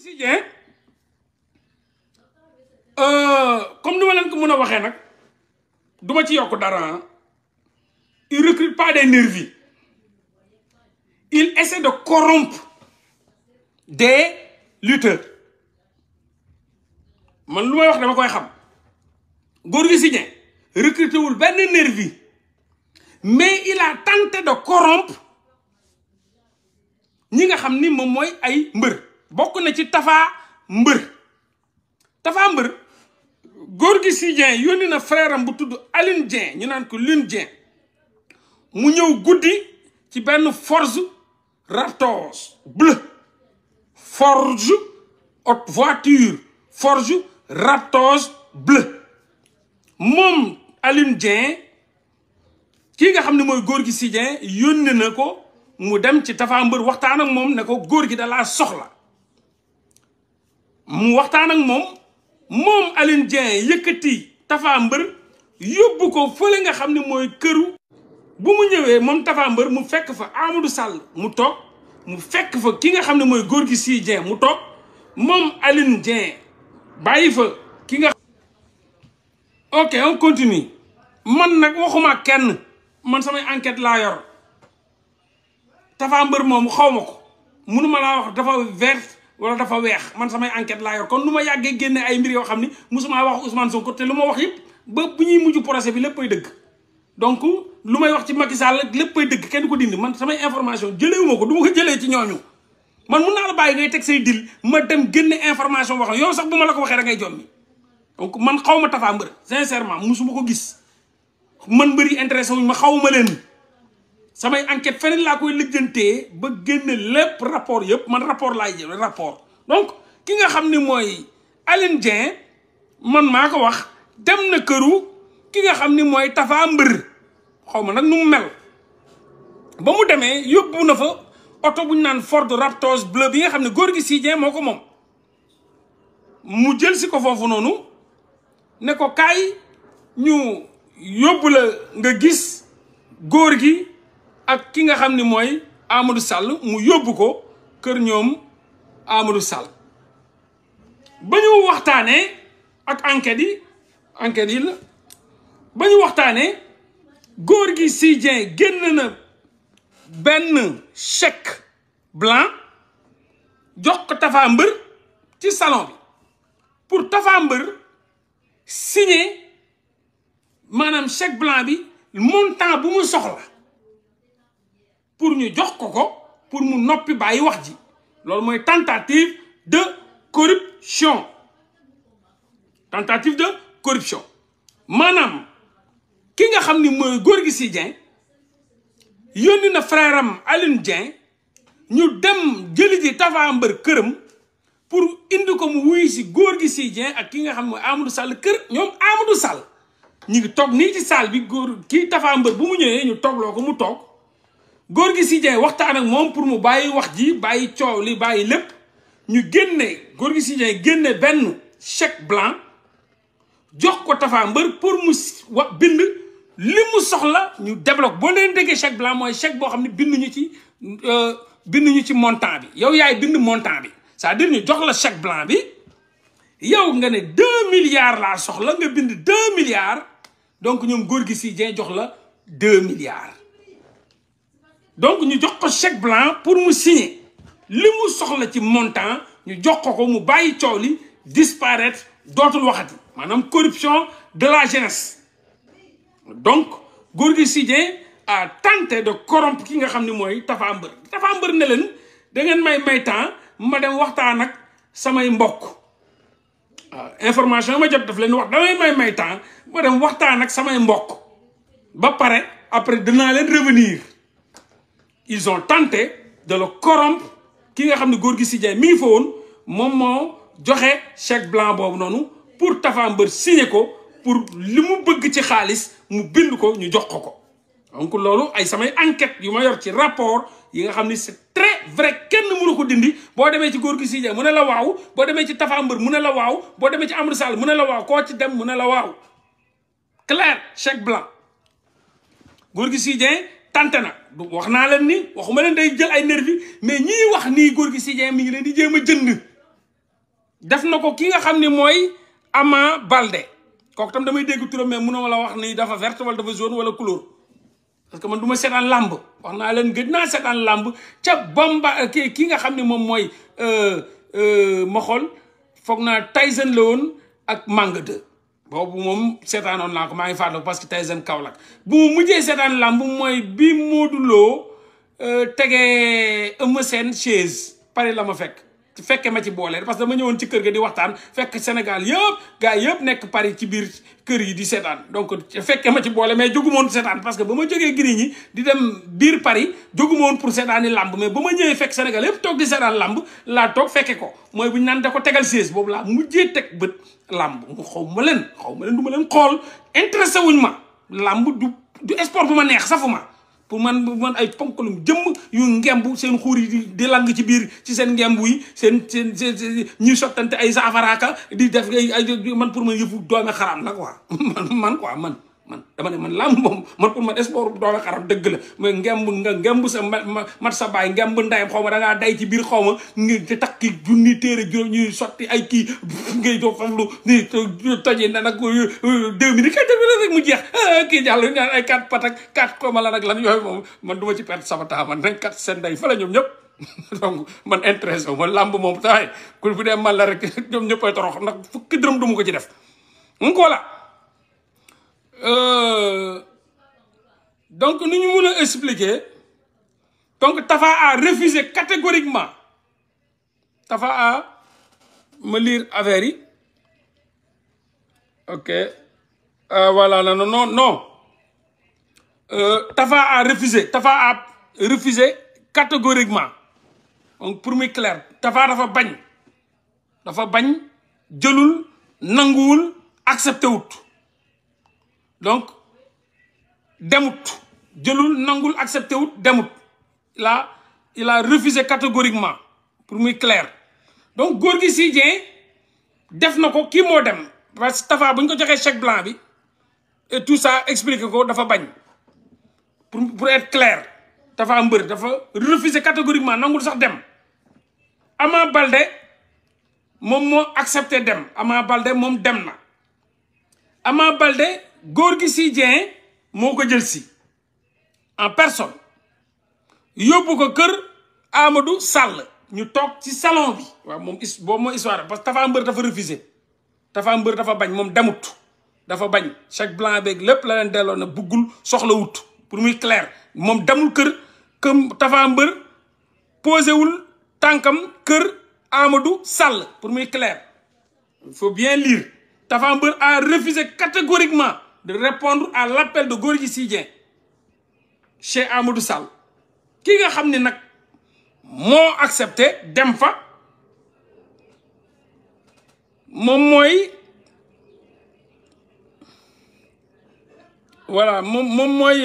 Sy Dieng comme ni ma leen ko mën a waxee nag du ma ci yokk dara il recrute pas des nervis il essaie de corrompre des lutteurs man lu may wax dama koy xam Gorgui Sy Dieng recruté wul benn nervi mais il a tenté de corrompre ñi nga xam ni moom mooy ay mbër bokk na ci Tafa Mbër Gorgui Sy Dieng yónni na frère am bu tudd Aline Dieng ñu naan ko Lune Dieng mu ñëw guddi ci benn Forge Raptor bleu Forge haute voiture Forge Raptor bleu moom Aline Dieng kii nga xam ne mooy Gorgui Sy Dieng yónni na ko mu dem ci Tafa Mbër waxtaan ak moom ne ko góor gi da laa soxla mu waxtaan ak moom Aline Dieng yëkkati Tafa Mbër yóbbu ko fële nga xam ne mooy këru bu mu ñëwee moom Tafa Mbër mu fekk fa Amadou Sall mu toog mu fekk fa ki nga xam ne mooy Gorgui Sy Dieng mu toog moom Aline Dieng bàyyi fa ki nga ok on continue man nag waxuma kenn man samay enquête laa yor Tafa Mbër moom xaw ma ko mënuma laa wax dafa vert wala dafa weex man samay enquête laa yor kon lu ma yàggee génne ay mbir yoo xam ni musuma wax Ousmane Sonko te lu ma wax yëpp ba bu ñuy mujj procès bi léppay dëgg donc lu may wax ci Macky Sall léppay dëgg kenn ko dindi man samay information jëleewuma ko du ma ko jëlee ci ñooñu man mun naa la bàyyi ngay teg say dil ma dem génne information wax yow sax bu ma la ko waxee da ngay jommi donc man xaw ma Tafa Mbër sincèrement musuma ko gis man mbëri intéressé wuñ ma xawuma leen samay enquête feneen laa koy lijjantee ba génne lépp rapport yëpp man rapport laay jël rapport donc ki nga xam ni mooy Aline Dieng man maa ko wax dem na këru ki nga xam ni mooy Tafa Mbër xaw ma nag nu mu mel ba mu demee yóbbu na fa oto bu ñu naan Ford Raptor bleu bi nga xam ne Gorgui Sy Dieng moo ko moom mu jël si ko foofu noonu ne ko kaay ñu yóbbu la nga gis góor gi ak ki nga xam ni mooy Amadou Sall mu yóbbu ko kër ñoom Amadou Sall ba ñu waxtaanee ak enquête yi la ba ñu waxtaanee Gorgui Sy Dieng génn na benn chèque blanc jox ko Tafa Mbër ci salon bi pour Tafa Mbër signer maanaam chèque blanc bi montant bu mu soxla pour ñu jox ko pour mu noppi bàyyi wax ji loolu mooy tentative de corruption maanaam ki nga xam ni mooy Gorgui Sy Dieng yónni na frère am Aline Dieng ñu dem jëli ji Tafa Mbër këram pour indi ko mu wuyu si Gorgui Sy Dieng ak ki nga xam mooy Amadou Sall kër ñoom Amadou Sall ñu ngi toog nii ci salle bi kii Tafa Mbër bu mu ñëwee ñu toogloo ko mu toog Gorgui Sy Dieng waxtaan ak moom pour mu bàyyi wax ji bàyyi coow li bàyyi lépp ñu génne Gorgui Sy Dieng génne benn chèque blanc jox ko Tafa Mbër pour mu bind li mu soxla ñu débloqué boo leen déggee chèque blanc mooy chèque boo xam ne binduñu ci montant bi yow yaay bind montant bi c'est-à-dire ñu jox la chèque blanc bi yow nga ne 2 milliards laa soxla nga bind 2 milliards donc ñoom Gorgui Sy Dieng jox la 2 milliards donc ñu jox ko chèque blanc pour mu signer li mu soxla ci montant ñu jox ko mu bàyyi coow li disparaître dootul waxati maanaam corruption de la jeunesse donc Gorgui Sy Dieng a tenté de corrompre ki nga xam ni mooy Tafa Mbër ne leen da ngeen may temps ma dem waxtaan ak samay mbokk waaw information ma jot daf leen wax damay may temps ma dem waxtaan ak samay mbokk ba pare après dinaa leen revenir ils ont tenté de le corrompre ki nga xam ne Gorgui Sy Dieng mi ngi fa woon moom moo joxe chèque blanc boobu noonu pour Tafa Mbër signer ko pour li mu bëgg ci xaalis mu bind ko ñu jox ko donc loolu ay samay enquête yu ma yor ci rapport yi nga xam ni c'est très vrai kenn mënu ko dindi boo demee ci Gorgui Sy Dieng mu ne la waaw boo demee ci Tafa Mbër mu ne la waaw boo demee ci Amadou Sall mu ne la waaw koo ci dem mu ne la waaw clair chèque blanc Gorgui Sy Dieng tante na wax naa leen ni waxuma leen day jël ay nervi mais ñii wax nii Gorgui Sy Dieng mi ngi leen di jéem a jënd def na ko ki nga xam ni mooy Ama Baldé kooku tam damay dégg turam mais mënoo la wax ni dafa verte wala dafa jaune wala couleur parce que man du ma seetaan làmb wax naa leen gëj naa seetaan làmb ca bomba ki nga xam ne moom mooy ma xool foog naa Tyson la woon ak Manga 2 boobu moom seetaanoon naa ko maa ngi fàttaliku parce que Tyson Kaolack bu mu mujjee seetaan làmb mooy bi Modou Lo tegee Eumeu Sène chaise Paris la ma fekke ma ci boole parce que dama ñëwoon ci kër ga di waxtaan fekk Sénégal yëpp gars yëpp nekk Paris ci biir kër yi di seetaan donc fekke ma ci boole mais jógu ma woon seetaan parce que ba ma jógee giri ñi di dem biir Paris jógu ma woon pour seetaani làmb mais ba ma ñëwee fekk Sénégal yëpp toog di seetaan làmb laa toog fekke ko mooy bu ñu naan da ko tegal chaise boobu laa mujjee teg bët làmb mu xaw ma leen du ma leen xool intéressé wuñ ma làmb du sport bu ma neex safu ma pour man ay ponkalum jëmm yu ngemb seen xuur yi di lang ci biir ci seen ngemb yi seen ñuy sottante ay saafaraaka di def ay man pour man yëfu doome xaram la quoi man dama ne man làmb moom man pour man sport doome xaram dëgg la mais ngemb sa mat sa baay ngemb ndayam xaw ma da ngaa day ci biir xaw ma ngi takki junni téere juróom ñuy sotti ay kii ngay doo fam lu ni toje na nag 2 minutes rek mu jeex kii jàll ñaan ay 4 patak 4 xawma la nag lan yooyu moom man du ma ci perte sama temps man dañ kat seen day fa la ñoom ñëpp donc man intéressé wu ma làmb moom taay ku bu dee man la rek ñoom ñëppay torox ndax fukki dërëm du ma ko ci def voilà donc ni ñu mun a expliquer donc Tafa a refusé catégoriquement Tafa a ma lire affaire yi ok voilà non Tafa a refusé catégoriquement donc pour muy clair Tafa dafa bañ jëlul nanguwul accepté wut donc demut jëlul nangul accepté wut demut il a refusé catégoriquement pour muy clair donc Gorgui Sy Dieng def na ko kii moo dem parce que Tafa bu ñu ko joxee chèque blanc bi et tout ça expliqué ko dafa bañ pour être clair Tafa mbër dafa refusé catégoriquement nangul sax dem Ama Baldé moom moo accepté dem Ama Baldé moom dem na Ama Baldé Gorgui Sy Dieng moo ko jël si en personne yóbbu ko kër Amadou Sall ñu toog ci salon bi waaw moom boobu mooy histoire parce que Tafa mbër dafa refusé Tafa mbër dafa bañ moom demut dafa bañ chèque blanc beeg lépp la leen delloo na buggul soxla wut pour muy clair moom demul kër Tafa mbër posé wul tànkam kër Amadou Sall pour muy clair il faut bien lire Tafa mbër a refusé catégoriquement de répondre à l'appel de Gorgui Sy Dieng chez Amadou Sall ki nga xam ne nag moo accepté dem fa moom mooy voilà moom mooy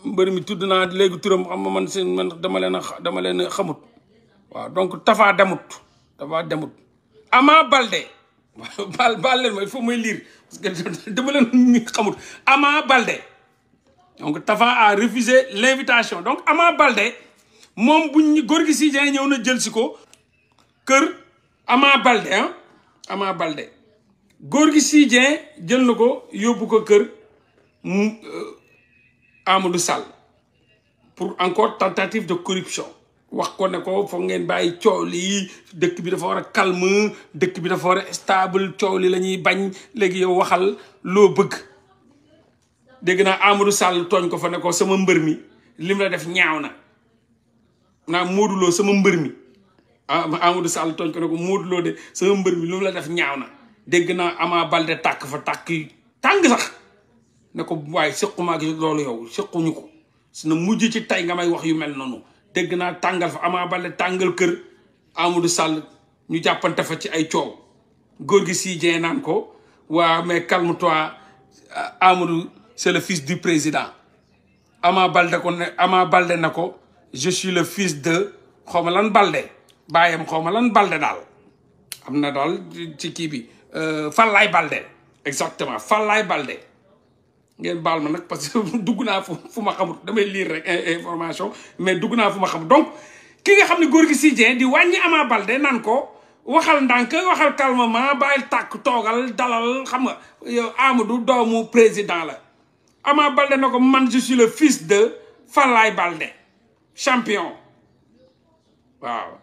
mbër mi tudd naa léegi turam xam man seen man dama leen a xamut waaw donc Tafa demut Ama Baldé baal leen ma il faut muy lire parce que dama leen xamut Ama Baldé donc Tafa a refusé l'invitation donc Ama Baldé moom buñ Gorgui Sy Dieng ñëw na jël si ko kër Ama Baldé Gorgui Sy Dieng jël na ko yóbbu ko kër Amadou Sall pour encore tentative de corruption wax ko ne ko foog ngeen bàyyi coow lii dëkk bi dafa war a calme dëkk bi dafa war a stable coow li la ñuy bañ léegi yow waxal loo bëgg dégg naa Amadou Sall tooñ ko fa ne ko sama mbër mi lim la def ñaaw na Modou Lo sama mbër mi Amadou Sall tooñ ko ne ko Modou Lo de sama mbër mi lim la def ñaaw na dégg naa Ama Baldé tàkk fa tàkk tàng sax ne ko waaye séqumaa gi loolu yow séquñu ko su na mujj ci tay nga may wax yu mel noonu dégg naa tàngal fa Ama Baldé tàngal kër Amadou Sall ñu jàppante fa ci ay coow Gorgui Sy Dieng naan ko waa mais calme-toi Amadou c'est le fils du président Ama Baldé na ko je suis le fils de xaw ma lan Baldé baayam xaw ma lan Baldé daal am na daal ci kii bi Fallaye Baldé exactement Fallaye Baldé ngeen baal ma nag parce que dugg naa fu ma xamut damay lire rek information mais dugg naa fu ma xamut donc ki nga xam ne Gorgui Sy Dieng di wàññi Ama Baldé naan ko waxal ndànk waxal calmement bàyyil tàkk toogal dalal xam nga yow Amadou doomu président la Ama Baldé na ko man je suis le fils de Falaye Baldé champion waaw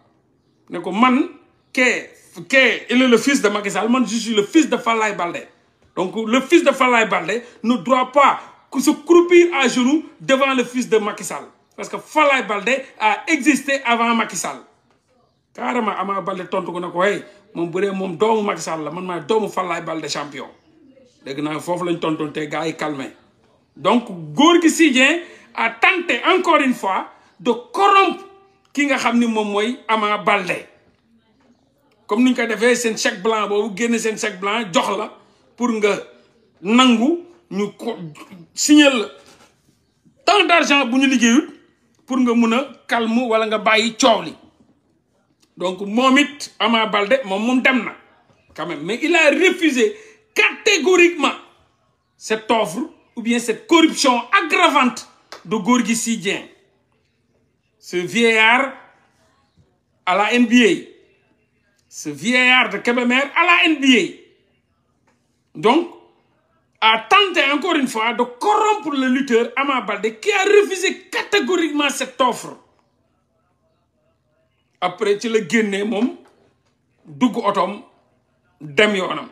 ne ko man il est le fils de Macky Sall man je suis le fils de Falaye Baldé donc le fils de Falaye Baldé ne doit pas se croupir à genoux devant le fils de Macky Sall parce que Falaye Baldé a existé avant Macky Sall carrément Ama Baldé tontu ko ne ko hey moom bu dee moom doomu Macky Sall la man maay doomu Falaye Baldé champion dégg naa foofu lañ tontoon te gars yi calmé donc Gorgui Sy Dieng a tenté encore une fois de corrompre ki nga xam ni moom mooy Ama Baldé comme ni ñu ko defee seen chèque blanc boobu génne seen chèque blanc jox la pour nga nangu ñu signer la tant d'argent bu ñu liggéeyut pour nga mun a calme wala nga bàyyi coow li donc moom it Ama Baldé moom dem na quand même mais il a refusé catégoriquement cette offre ou bien cette corruption aggravante de Gorgui Sy Dieng ce vieillard à la NBA ce vieillard de Kébémer à la NBA donc a tenté encore une fois de corrompre le lutteur Ama Baldé qui a refusé catégoriquement cette offre après ci la génnee moom dugg otoom dem yoonam